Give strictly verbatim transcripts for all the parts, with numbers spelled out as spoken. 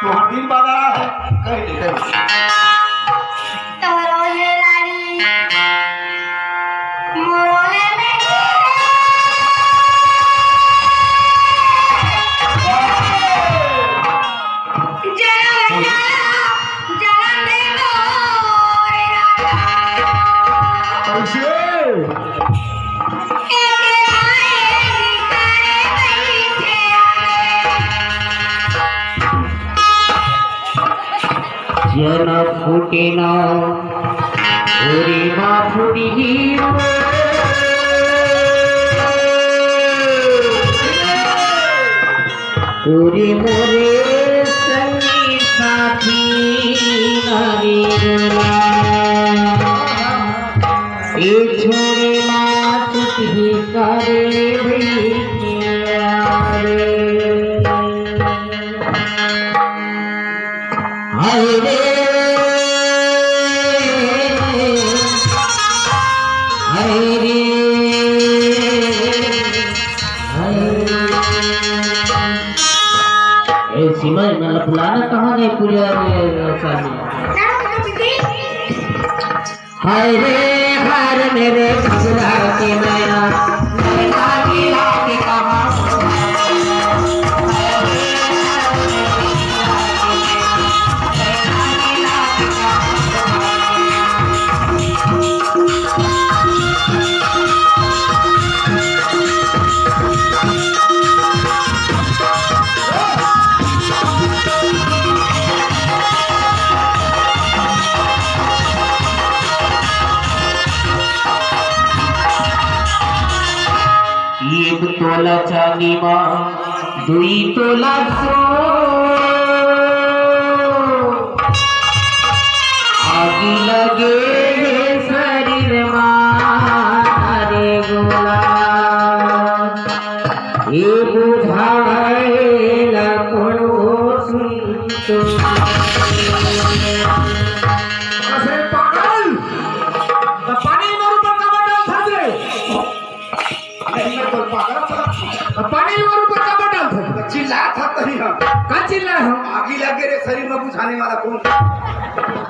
तोहर दिल बड़ा है, कह दे, कह दे। तोरो हे लाली, मोरो हे बेटी। जनम, जनम, जनम दे मोरे राजा। कैसे? जन फूटे ना, ओरी माँ फूटी ही। ओरी मोरे संगी साथी नारी। ए छोरे मात ही करे भैया रे। हाय रे, हाय रे, हाय रे। ए सीमा, मैं बुलाना कहाँ गए पूजा में साली? हाय रे, हाय रे मेरे ससुराल की मैना, मैना की लाज कहाँ? एक तोला चांदी मा दुई तोला सो, आगी लगे हे शरीर मा रे गोला। ए बुझाए ला कोनो सुनतो। अरे पागल, त पानी मोर ऊपर काबर डालथस रे? नहीं, मैं तो पागल था। त पानी मोर ऊपर काबर डालथस? चिल्लात हस तहीं हम। का चिल्लाए हँव? आगी लगे रे शरीर में बुझाने वाला कौन?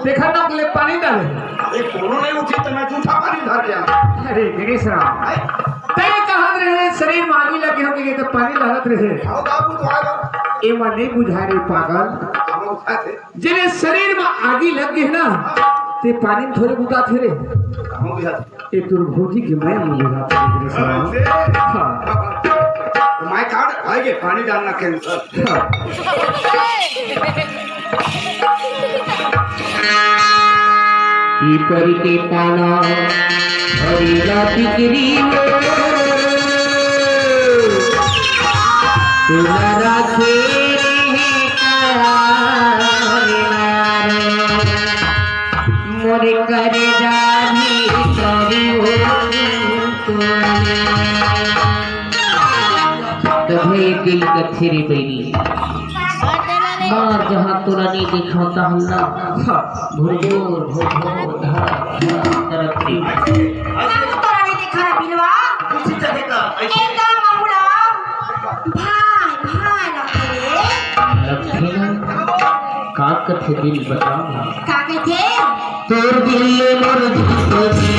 देखा ना, ले पानी डाले। अरे कोनो नहीं उठी त मैं जूठा पानी धर के आँव। अरे गणेश राम, हैं? तैं कहत रहे शरीर में आगी लगे होगे त पानी डालत रहे। आओ बाबू, तो आएगा। एमा नहीं बुझाए रे पागल। हम उठाते। जेने शरीर में आगी लग गे ना, ते पानी में थोरे बुझाथे रे। हम बुझाते। ए तोर भौजी के मैं नहीं बुझाथे रे शरीर में। हाँ। तो मैं काट भाई के पानी डालना cancel। हाँ। पीपर के पाना हरी ला बिगड़ी हो, तोला राखे रहे करार। मोर करेजा भीतर हो तोरे। तभे दिल कथे रे बहिनी, मार जहाँ तोला नहीं देखा तहाँ ना। हाँ। भुरभुर, भुरभुर, धर, धर, करत रही। हम तोला नहीं देखा रे बिलवा। कुछ चाहे का? एकदम महुआ। भाई, भाई लगथे रे। लगथे ना? का कथे दिल बताओ ना। का कथे? तोर दिल मोर दिल को दिल।